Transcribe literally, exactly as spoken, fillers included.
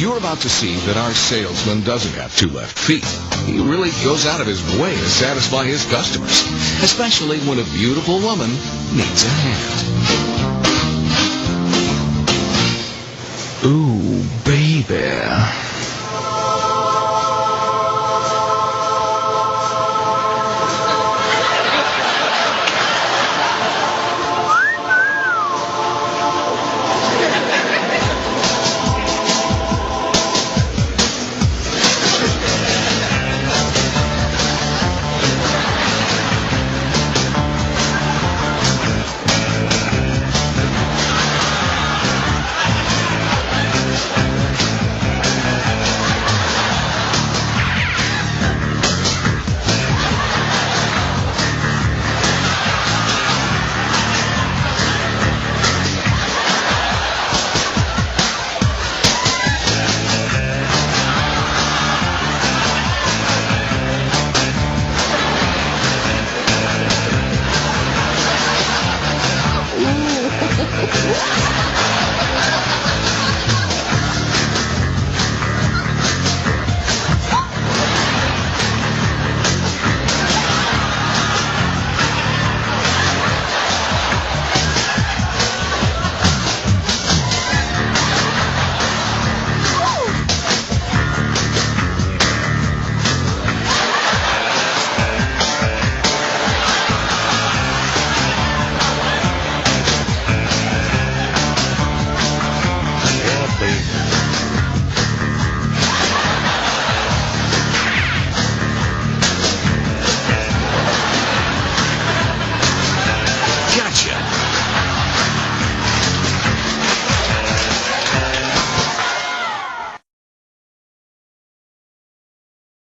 You're about to see that our salesman doesn't have two left feet. He really goes out of his way to satisfy his customers, especially when a beautiful woman needs a hand. Ooh, baby.